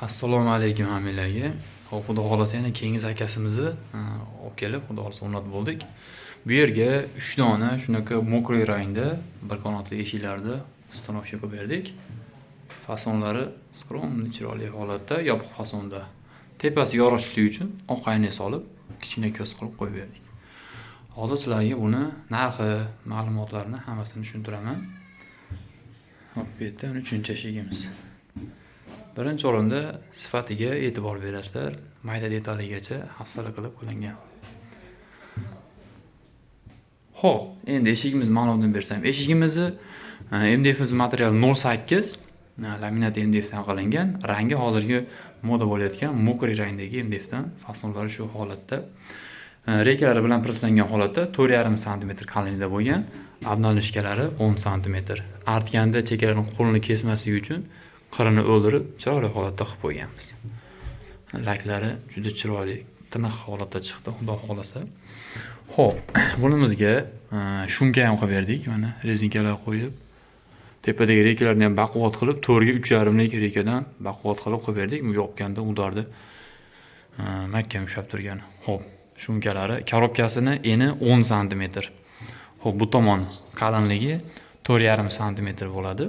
Assalomu alaykum hammalarga. Xo'p, xudo xohlasa, yana keyingi zakazimizni olib kelib, xudo xohlasa, o'rnatib bo'ldik. Bu yerga 3 dona shunaqa мокрый rangda bir qanotli eshiklarni установка qilib berdik. Fasonlari скромный, chiroyli holatda, yopiq fasonda. Tepasi yorishlik uchun oq ayna solib, kichkina ko'z qilib qo'yib berdik. Hozir sizlarga buni narxi, ma'lumotlarini hammasini tushuntiraman. Hop, bu yerda uchinchi eshigimiz. Birinchi o'rinda sifatiga e'tibor berasizlar. Mayda detaligacha hafsala qilib qilingan. Xo'p, endi eshigimiz ma'lumotini bersam, eshigimizni MDF material 0.8 laminat MDF dan qilingan. Rangi hozirgi moda bo'layotgan мокрый rangdagi MDF dan, fasonlari shu holatda. Reykalari bilan preslangan holatda 4,5 sm qalinlikda bo'lgan. Обнажка lari 10 sm. Artganda chekkalarni qo'lini kesmasligi uchun qirini o'ldirib, chiroyli holatda qilib qo'yganmiz. Laklari juda chiroyli, tiniq holatda chiqdi, xudo xohlasa. Xo'p, bunimizga шумка ham qilib berdik. Mana, rezinkalar qo'yib, tepadagi reykalarni ham baquvvat qilib, 4 ga 3,5lik reykadan baquvvat qilib qilib berdik. Bu yopganda удар da mahkam ushlab turgan. Xo'p, шумка lari, коробка sini eni 10 sm. Xo'p, bu tomon qalinligi 4,5 sm bo'ladi.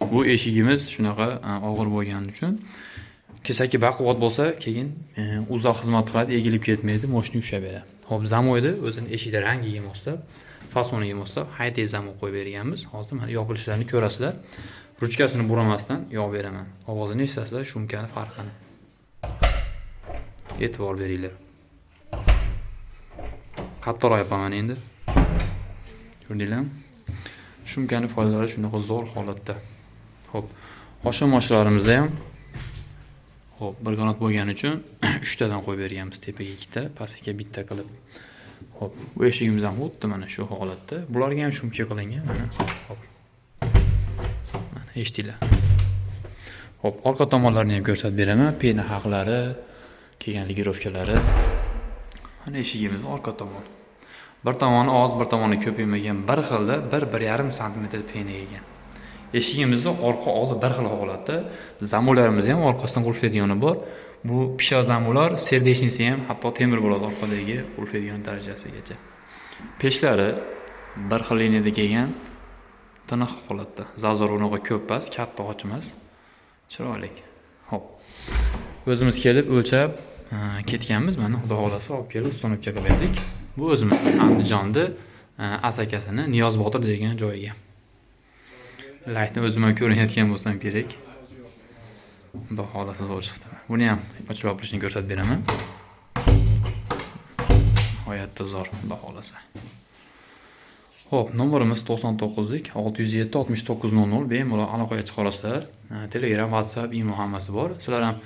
Bu eshigimiz shunaqa og'ir bo'lgani uchun kesaki baquvvat bo'lsa, keyin uzoq xizmat qiladi, egilib ketmaydi, мощный ushlab beradi. Xo'p, zamoyni o'zini eshikda rangiga moslab, fasoniga moslab, high zamok qo'yib berganmiz. Hozir mana yopilishlarini ko'rasizlar. Ruchkasini buramasdan yopib beraman. Ovozini eshitasizlar, шумка ni farqini. E'tibor beringlar. Qattiqroq yopaman endi. Ko'rdinglarmi? Шумка ni foydalari shunaqa zo'r holatda. Xo'p, hoshim-moshlarimizda ham. Xo'p, bir qanot bo'lgani uchun uchtadan qo'yib berganmiz. Tepaga ikkita, pastga bitta qilib. Xo'p, bu eshigimiz ham xuddi mana shu holatda. Bularga ham шумка qilingan mana. Xo'p. Mana, eshitdinglar. Xo'p, orqa tomonlarini ham ko'rsatib beraman. Пена haqlari, kelgan регулировка lari. Mana eshigimiz orqa tomoni. Bir tomoni oz, bir tomoni ko'p yemagan, bir xilda 1-1,5 santimetr пена yegan. Eshigimizni orqa oldi bir xil holatda. Zamoylarimiz ham orqasidan qulflaydigani bor. Bu pisha zamoylar, сердечный si ham hatto temir bo'ladi, orqadagi qulflaydigan darajasigacha. Peshlari bir xil liniyada kelgan, tiniq holatda. Зазор unaqa ko'p emas, katta och emas. Chiroyli. Xo'p. O'zimiz kelib o'lchab ketganmiz. Mana, xudo xohlasa, olib kelib установка qilib berdik. Bu o'zimiz Andijonni Asakasini Niyoz Botir degan joyiga. Laytni o'zim ham ko'rinayotgan bo'lsam kerak. Xudo xohlasa, zo'r chiqdi. Buni ham ochib yopilishini ko'rsatib beraman. Nihoyatda zo'r, xudo xohlasa. Xo'p, nomerimiz 99lik 607 69 00, bemalol aloqaga chiqa olasizlar. Telegram, WhatsApp, Imo hammasi bor. Sizlar ham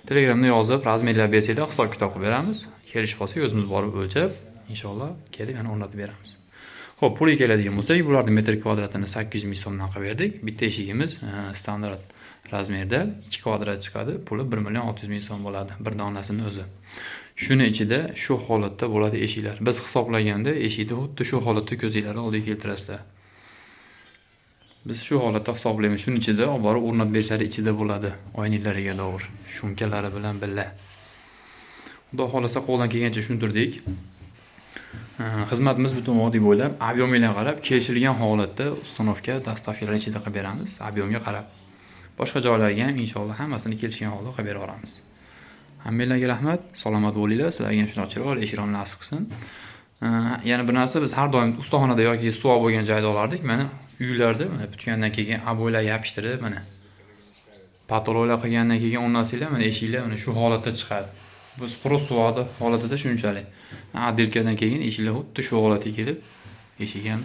Telegramda yozib, размер lar bersanglar, hisob kitob qilib beramiz. Kelishib qolsak, o'zimiz borib o'lchab, inshaalloh kelib yana o'rnatib beramiz. Xo'p, puliga keladigan bo'lsak, bularni metr kvadratini 800 ming so'mdan qilib berdik. Bitta eshigimiz standart размер da 2 kvadrat chiqadi. Puli 1 million 600 ming so'm bo'ladi bir donasini o'zi. Shuni ichida shu holatda bo'ladi eshiklar. Biz hisoblaganda eshikni xuddi shu holatda ko'zinglarni oldiga keltirasizlar. Biz shu holatda hisoblaymiz. Shuning ichida olib borib o'rnatib berishlari ichida bo'ladi. Oynaklariga to'g'ri, шумка lari bilan birga. Xudo xohlasa, qo'ldan kelgancha tushuntirdik. Xizmatimiz butun vodiy bo'ylab объем ga qarab kelishilgan holatda установка, доставка lar ichida qilib beramiz, объем ga qarab. Boshqa joylarga ham inshaalloh hammasini kelishgan holda qilib bera olamiz. Hammanglarga rahmat, salomat bo'linglar. Sizlarga ham shunaqa chiroyli eshiklarni nasib qilsin. Yana bir narsa, biz har doim ustaxonada yoki suv bo'lgan joyda olardik. Mana, uylarda mana bitgandan keyin обой lar yopishtirib, mana потолок lar qilgandan keyin o'rnatsanglar, mana eshiklar mana shu holatda chiqadi. Biz quruq suvoqda holatida shunchalik. Отделка dan keyin eshiklar xuddi shu holatga kelib, eshik ham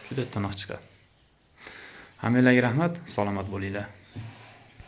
juda tiniq chiqadi. Hammanglarga rahmat, salomat bo'linglar.